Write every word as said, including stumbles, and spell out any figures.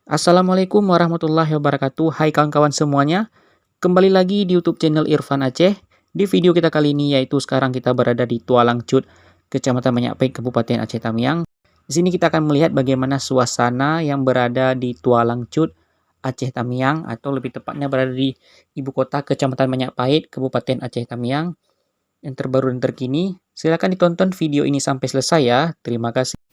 Assalamualaikum warahmatullahi wabarakatuh. Hai kawan-kawan semuanya, kembali lagi di YouTube channel Irfan Aceh. Di video kita kali ini, yaitu sekarang kita berada di Tualang Cut, Kecamatan Banyak Pait, Kabupaten Aceh Tamiang. Di sini kita akan melihat bagaimana suasana yang berada di Tualang Cut, Aceh Tamiang, atau lebih tepatnya berada di ibu kota Kecamatan Banyak Pait, Kabupaten Aceh Tamiang, yang terbaru dan terkini. Silakan ditonton video ini sampai selesai ya. Terima kasih.